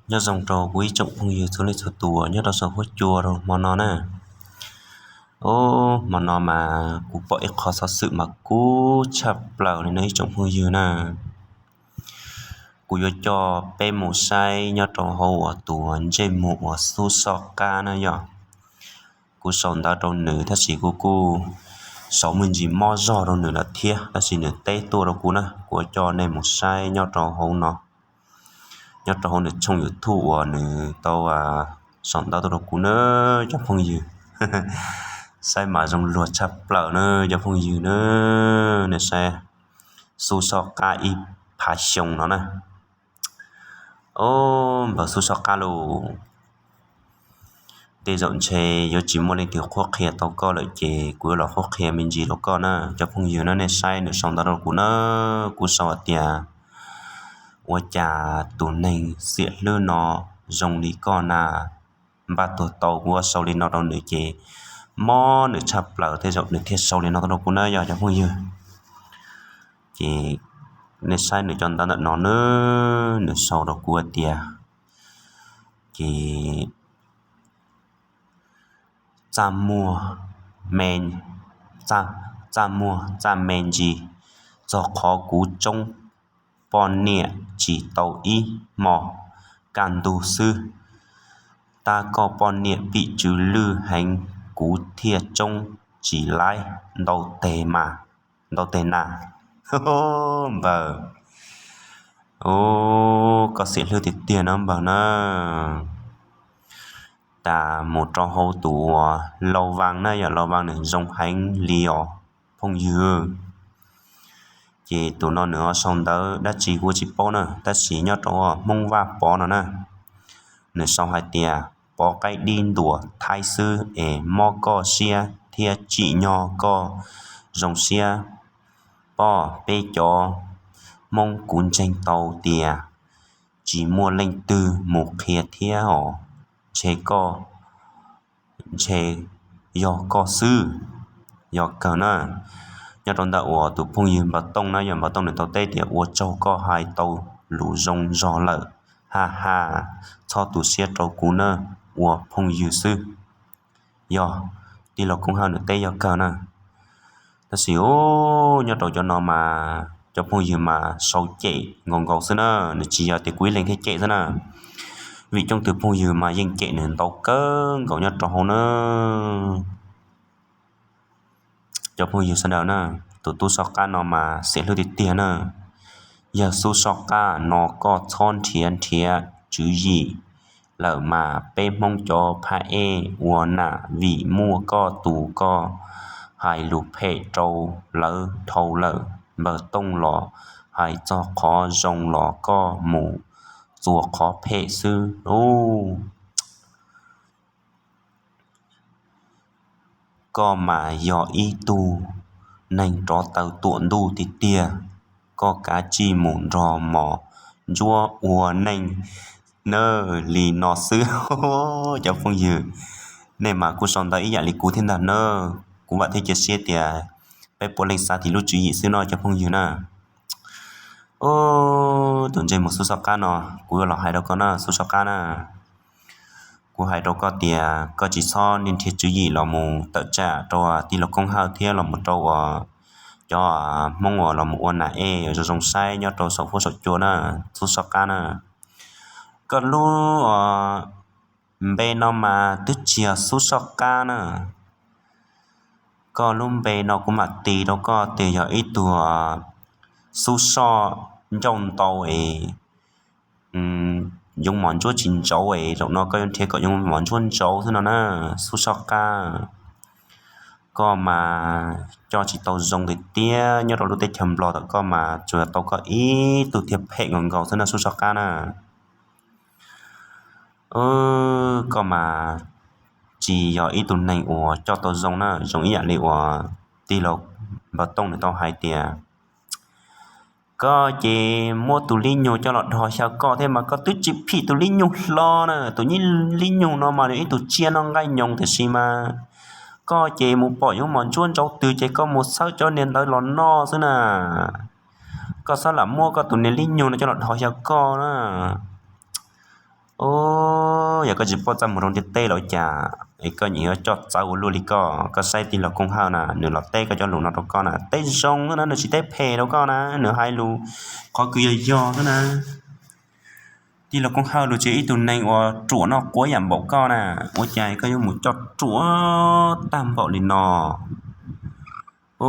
Nyob zoo rau kuv ib tsoom phooj ywg txhua leej txhua tus nyob rau saum huab cua rau hmo no na. Ub, hmo no mas kuv pom ib qho xov xwm mas kub tshaj plaws li no ib tsoom phooj ywg na. Kuv yuav coj peb mus saib nyob rau hauv uas tus ntsej muag uas Xub Soj Qab na yog. Kuv sau ntawv rau nws tab sis kuv kuj sau me ntsis mob zog rau nws lawm thiab, tab sis nws teb tuaj rau kuv na, kuv yuav coj nej mus saib nyob rau hauv no, nyob rau hauv nws tshooj YouTube uas nws tau sau ntawv tuaj rau kuv na cov phooj ywg. Saib mas zoo luag tshaj plaws na cov phooj ywg na. Nej saib, Xub Soj Qab ib phav xyoo no na. Ub, npawg Xub Soj Qab lauj, tej zaum ntshe yuav tsis muaj leej twg qhuab qhia tau koj lawm ces kuv yuav los qhuab qhia me ntsis rau koj na cov phooj ywg na. Nej saib nws sau ntawv rau kuv na, kuv sau hais tias ua cas tus neeg xiam hlwb no zoo li koj na, npaj tuag tau. Kuv sau li no rau nws ces mob nws tshaj plaws tej zaum nws thiaj sau li no tuaj rau kuv na yog cov phooj ywg. Ces nej saib nws cov ntawv ntawm no na, nws sau rau kuv hais tias ces txaj muag me, txaj muag txaj me ntsis, txog qhov kuv tsoob poj niam tsis tau ib hmo, kaj ntug xwb, tab koj poj niam pim tsw lwj heev, kuv thiaj tsoob tsis laib, ntau teg mas, ntau teg na. Npawg, ub, koj xiam hlwb tiag tiag no npawg na. Tas mus rau hauv tus uas Lau Vaj na, yog Lau Vaj nws zoo heev li os phooj ywg. Ces tus no nws ho sau ntawv dab tsi kuv tsis paub na, tab sis nyob rau Hmoob Vaj Pov no na, nws sau hais tias Pov qaib dib ntuas Thaib xwb es mob koj siab thiab tsim nyog koj zoo siab. Poj, peb cov Hmoob kuv ntseeg tau tias tsis muaj leej twg mus qhia thiab os, ntshe koj, ntshe yog koj xwb. Yog kawg na. Nyob rau ntawm uas tus phooj ywg Npawg Tooj na, yog Npawg Tooj nws tau teb tias ua tsaug koj hais tau lus zoo zog lawm, ha ha, txhob tu siab rau kuv na, ua phooj ywg xwb. Yog, tij laug Koob Hawj nws teb yog kawg na. Tab sis ub, nyob rau cov no mas cov phooj ywg mas sau cem nkaus nkaus xwb na, nws tsis yog tias kuv ib leeg thiaj cem xwb na. Vim coob tug phooj ywg mas yeej cem nws ntau kawg nkaus nyob rau hauv na. Cov phooj ywg sawv daws na, tus tub Soj Qab no mas xiam hlub tiag tiag na. Yawg Xub Soj Qab no koj txhob nrhiav nrhiav tswv yim lawm mas peb Hmoob cov phab ej ua nam vim muaj koj tus koj hais lus phem rau lawv dhau lawm. Npawg Tooj los hais txog qhov zoo los koj mus txuas qhov phem xwb ub. Koj mas yog ib tug neeg rov taw tuam ntuj tiag tiag, koj kav tsij mus nrog mos ntsuab ua neej nawb. Li no xwb cov phooj ywg, nej mas kuj sau ntawv ib yam li kuv thiab ntag na. Kuv vam thiab cia siab tias peb puav leej xav tim lub tswv yim xwb no cov phooj ywg na. Ub, tus ntsej muag Xub Soj Qab no, kuv yuav los hais rau koj na Xub Soj Qab na. Kuv hais rau koj tias koj tsis txhob niaj nrhiav tswv yim los mus tawm tsam rau tij laug Koob Hawj thiab los mus rau uas cov Hmoob uas los mus ua nam ej zoo zoo saib nyob rau saum huab saum cua na, Xub Soj Qab na. Koj lub npe no mas twb tsis yog Xub Soj Qab na. Koj lub npe no kuv mam tis rau koj tias yog ib tug Xub Soj ncauj ntau es yoov mos ntsuab tsis ntsauv es zaum no koj yuav nrhiav kom yoov mos ntsuab ntsauv xwb no na, Xub Soj Qab. Koj mas coj tsis tau zoo tiag tiag nyob rau lub teb chaws Nplog tom koj mas tsuas tau koj ib tug thiaj phem nkaus nkaus xwb na Xub Soj Qab na. Koj mas tsis yog ib tug neeg uas coj tau zoo na, zoo ib yam li uas tij laug Npawg Tooj nws tau hais tias koj ces muab tus lib nyug coj los dhos xyaw koj thiab mas koj twb tsis phim tus lib nyug hlo na. Tus lib nyug no mas yog ib tug tsiaj noj nqaij nyoos tiam sis mas koj ces mus pom yoov mos ntsuab ntsauv twg ces koj mus xawb cov niag ntawd los noj xwb na. Koj xav lam muab koj tus niag lib nyug no coj los dhos xyaw koj na. Os, yog koj tsis paub txaj muag rau ntiaj teb los ua cas es koj nyiam yuav coj txawv ua luaj li koj? Koj saib tij laug Koob Hawj na, nws los teb koj cov lus no rau koj na, teb zoo xwb na, nws tsis teb phem rau koj na, nws hais lus qhov kws yog yog xwb na. Tij laug Koob Hawj los tsis yog ib tug neeg uas ruam noj quav yam npaum koj na, ua cas koj yuav mus coj ruam tag npaum li no? Os,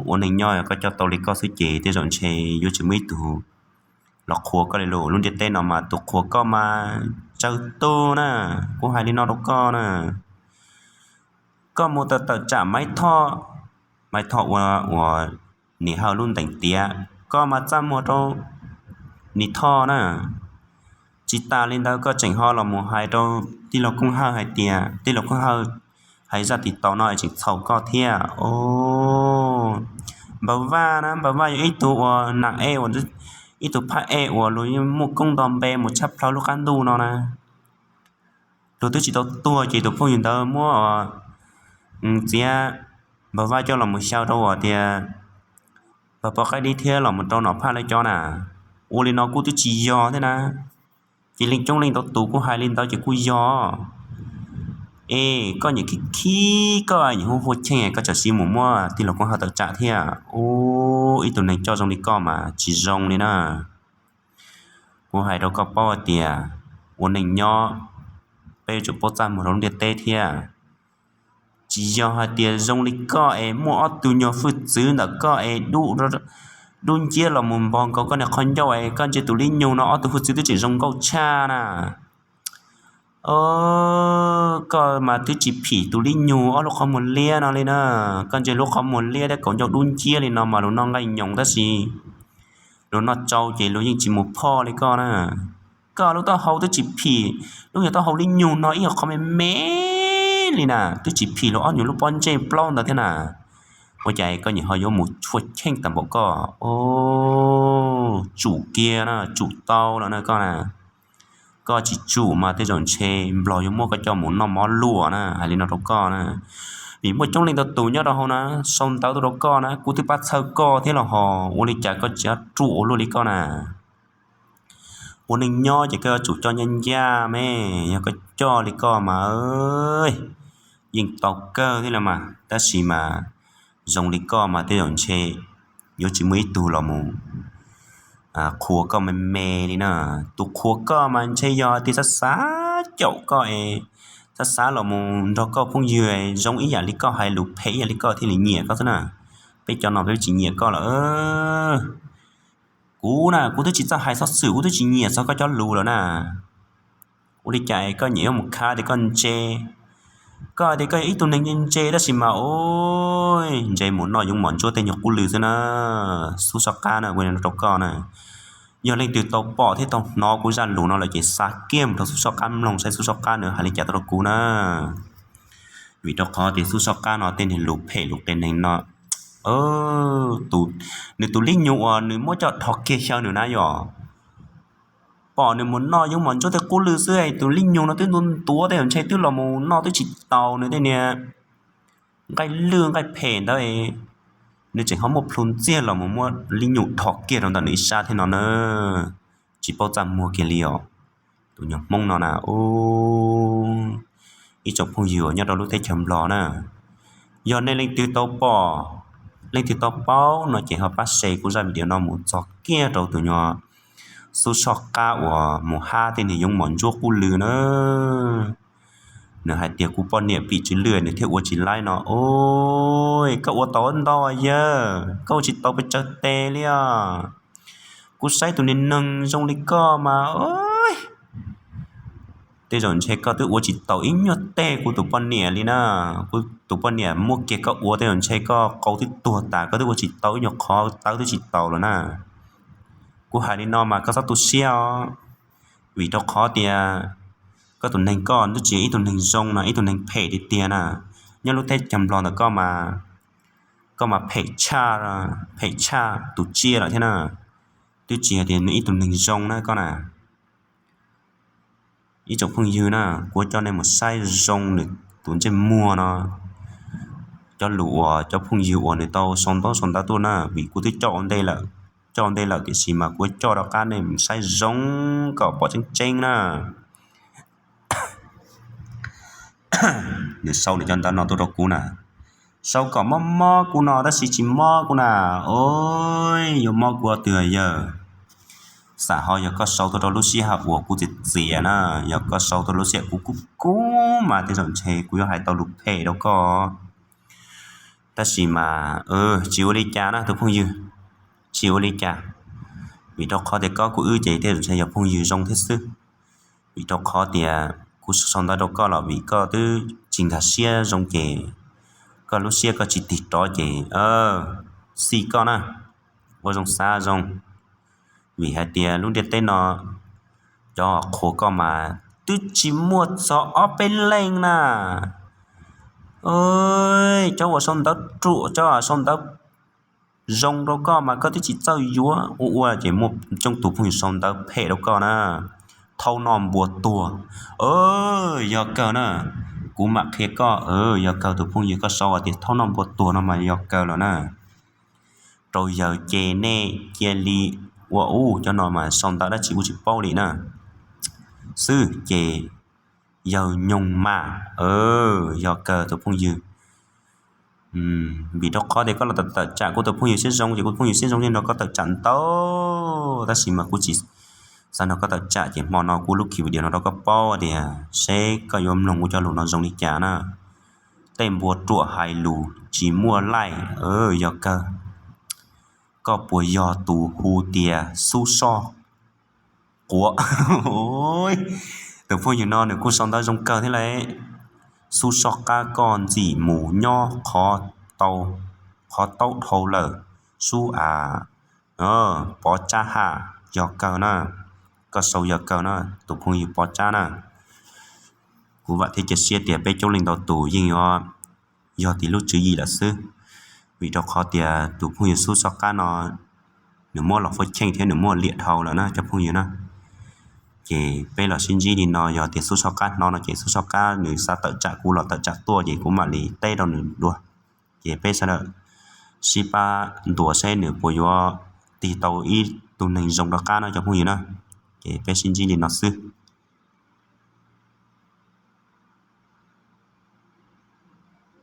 ua neej nyob koj coj tau li koj xwb ces tej zaum ntshe yuav tsis muaj ib tug los qhuas koj li lauj. Lub ntiaj teb no mas tus qhuas koj mas tsawg tug na. Kuv hais li no rau koj na, koj mus tawm tawm tsam Maiv Thoj, Maiv Thoj ua uas Nis Hawj lub ntees tiav, koj mas txaj muag rau Nis Thoj na. Tsis tas li ntawd koj tseem ho los mus hais rau tij laug Koob Hawj hais tias tij laug Koob Hawj hais zaj tim taus no es tseem txhaum koj thiab os. Npawg Vaj na, npawg Vaj yog ib tug uas nas ej, ib tug phab ej uas luag yeej muaj koob nto npe mus tshaj plaws lub qab ntuj no na. Luag twb tsis tau tuag ces tus phooj ywg ntawd muab txiav npawg Vaj coj los mus xyaw rau uas tias npawg Pov Qaib Dib thiab los mus rau Nom Phaj lawv cov na. Ua li no kuj twb tsis yog thiab na. Ces leej coob leej ntau tus kuj hais li ntawd ces kuj yog. Es koj nyiam khib khib, koj nyiam hu hu cheej, koj tsam sim mus muab tij laug Koob Hawj tawm tsam thiab. Ub, ib tug neeg coj zoo li koj mas tsis zoo li na. Kuv hais rau koj paub hais tias ua neej nyob peb yuav tsum paub txaj muag rau lub ntiaj teb thiab. Tsis yog hais tias zoo li koj es muaj ob tug nyuag hwj txwv ntawm koj es dub nciab los mus npog nkaus koj niag qhov ncauj es koj ntsia tus lib nyug no ob tug hwj txwv twb tseem zoo nkauj tshaj na. Os, koj mas twb tsis phim tus lib nyug ob lub qhov muag liab no li na. Koj ntsia lub qhov muag liab thiab kaum ncauj dub nciab li no mas luag noj nqaij nyoos tab sis luag noj tsau ces luag yeej tsis mus phoj li koj na. Koj lub taub hau twb tsis phim lub nyuag taub hau lib nyug no ib qho me me li na, twb tsis phim luag ob nyuag lub pob ntsej plaub ntawd thiab na. Ua cas koj nyiam ho yuav mus tshua cheej tag npaum koj? Os, tsum kiag na, tsum tau lawm na koj na. Koj tsis tsum mas tej zaum ntshe Nplog yuav muab koj coj mus noj mov luam na, hais li no rau koj na. Vim muaj coob leej ntau tus nyob rau hauv na, sau ntawv tuaj rau koj na, kuv twb pab txhawj koj thiab los ho, ua li cas koj tseem ruam ua luaj li koj na? Ua neej nyob ces koj yuav tsum coj ncaj ncaj me, yog koj coj li koj mas yeej tau kawg thiab los mas, tab sis mas zoo li koj mas tej zaum ntshe yuav tsis muaj ib tug los mus qhuas koj me me li na. Tus qhuas koj mas ntshe yog tias xav xav caum koj es xav xav los mus nrog koj phooj ywg zoo ib yam li koj, hais lus phem ib yam li koj thiaj li nyiam koj xwb na. Peb cov no peb tsis nyiam koj lawm. Kuv na kuv twb tsis txawj hais xov xwm, kuv twb tsis nyiam txog koj cov lus lawm na. Ua li cas koj nyiam yuav mus khav tias koj ntse? Koj tias koj yog ib tug neeg ntse tab sis mas ua ntse mus noj yoov mos ntsuab tej nyuag qub lw xwb na. Xub Soj Qab na, kuv rau koj na, yog leej twg tau pom thiab tau hnov kuv zaj lus no lawm ces xa kiag mus rau Xub Soj Qab mloog saib Xub Soj Qab nws hais li cas tuaj rau kuv na. Vim rau qhov tias Xub Soj Qab no tej niag lus phem lus qias neeg no, nws tus lib nyug uas nws muab coj dhos kiag xyaw nws na yom, pom nws mus noj yoov mos ntsuab tej qub lw xwb, tus lib nyug no twb ntuav ntuav tej, ntshe twb los mus noj twb tsis taus nws tej niag nqaij lwj nqaij phem ntawd, nws tseem ho muaj plhu ntxiag los mus muab lib nyug dhos kiag rau ntawm nws ib sab thiab no na. Tsis paub txaj muag kiag li os. Tus nyuag Hmoob no na, ib tsoom phooj ywg uas nyob rau lub teb chaws Nplog na, yog nej leej twg tau pom, leej twg tau paub no ces ho pab share kuv zaj video no mus txog kiag rau tus nyuag Xub Soj Qab uas mus hab tej niag yoov mos ntsuab qub lw na. Nws hais tias kuv poj niam pim tsw lwj nws thiaj ua tsis laib no. Ua, koj ua tau ntau yawg, koj ua tsis tau pes tsawg tes li os. Kuv saib tus niag neeg zoo li koj mas tej zaum ntshe koj twb ua tsis taus ib nyuag tej kuv tus poj niam li na. Kuv tus poj niam muab kiag koj ua tej zaum ntshe koj qau twb tuag tas, koj twb ua tsis tau ib nyuag qhov tawv twb tsis taus lawm na. Kuv hais li no mas koj txhob tu siab os, vim rau qhov tias koj tus neeg koj twb tsis yog ib tug neeg zoo no, ib tug neeg phem tiag tiag na. Nyob lub teb chaws Nplog ntawm koj, koj mas phem tshaj, phem tshaj tus tsiaj lawm thiab na. Twb tsis yog tias nws ib tug neeg zoo na koj na. Ib tsoom phooj ywg na, kuv coj nej mus saib zoo nws tus ntsej muag no, cov lus uas cov phooj ywg uas nws tau sau ntaub sau ntawv tuaj na, vim kuv twb coj ua ntej lawm. coj ntej lawm, tiam sis mas kuv coj rov qab nej mus saib zoo kom pom tseeb tseeb na. Nws sau nws cov ntawv no tuaj rau kuv na, sau kom mob mob kuv no tab sis tsis mob kuv na. Oj, yuav mob kuv twg yawg? Xam ho yog koj sau tuaj rau lub sij hawm uas kuv txias txias na, yog koj sau tuaj lub sij hawm kuv kub kub mas tej zaum ntshe kuv yuav hais tau lus phem rau koj. Tab sis mas tsis ua li cas na tus phooj ywg, tsis ua li cas. Vim rau qhov tias koj kuv wb ces tej zaum ntshe yog phooj ywg zoo thiab xwb. Vim rau qhov tias kuv sau ntawv rau koj los vim koj twb tsis nkag siab zoo ces koj lub siab koj tsis tig rov ces xij koj na, ua zoo xav zoo. Vim hais tias lub ntiaj teb no cov qhuas koj mas twb tsis muaj txog ob peb leej na. Cov uas sau ntawv ruam, cov uas sau ntawv zoo rau koj mas koj twb tsis txawj yuav, ua ua ces muaj coob tus phooj ywg sau ntawv phem rau koj na. Thaub noj npua tuag, yog kawg na. Kuv mam qhia koj, yog kawg tus phooj ywg koj sau hais tias thaub noj npua tuag no mas yog kawg los na. Rau yawg ces nej cia li ua ub, cov no mas sau ntawv dab tsi kuj tsis paub li na. Xwb ces yawg nyoog mas, yog kawg tus phooj ywg. Vim rau qhov tias koj los tawm tsam kuv tus phooj ywg siab zoo ces kuv tus phooj ywg siab zoo thiaj nrog koj tawm tsam ntau. Tab sis mas kuv tsis xav nrog koj tawm tsam ces hmo no kuv lub ki video no rau koj paub tias seb koj yuav mloog kuv cov lus no zoo li cas na. Tej npua ruam hais lus tsis muaj laij, yog kawg. Koj puas yog tus hu tias Xub Soj Quav? Tus phooj ywg no nws kuj sau ntawv zoo kawg thiab lauj. Xub Soj Qab, koj ntxim mus nyob qhov taub dhau lawm, Xub a. Pov Tsab Ham, yog kawg na. Koj sau yog kawg na tus phooj ywg Pov Tsab na. Kuv vam thiab cia siab tias peb coob leej ntau tus yeej yuav yog tim lub tswv yim lawm xwb. Vim rau qhov tias tus phooj ywg Xub Soj Qab no nws muab los fuab cheej thiab nws muab liam dhau lawm na cov phooj ywg na. Ces peb los sib ntsib li no, yog tias Xub Soj Qab hnov no ces Xub Soj Qab nws xav tawm tsam kuv los tawm tsam tuaj ces kuv mam li teb rau nws dua. Ces peb sawv daws sib pab ntuas seb nws puas yuav tig tau ib tug neeg zoo rov qab no cov phooj ywg na. Ces peb sib ntsib li no xwb.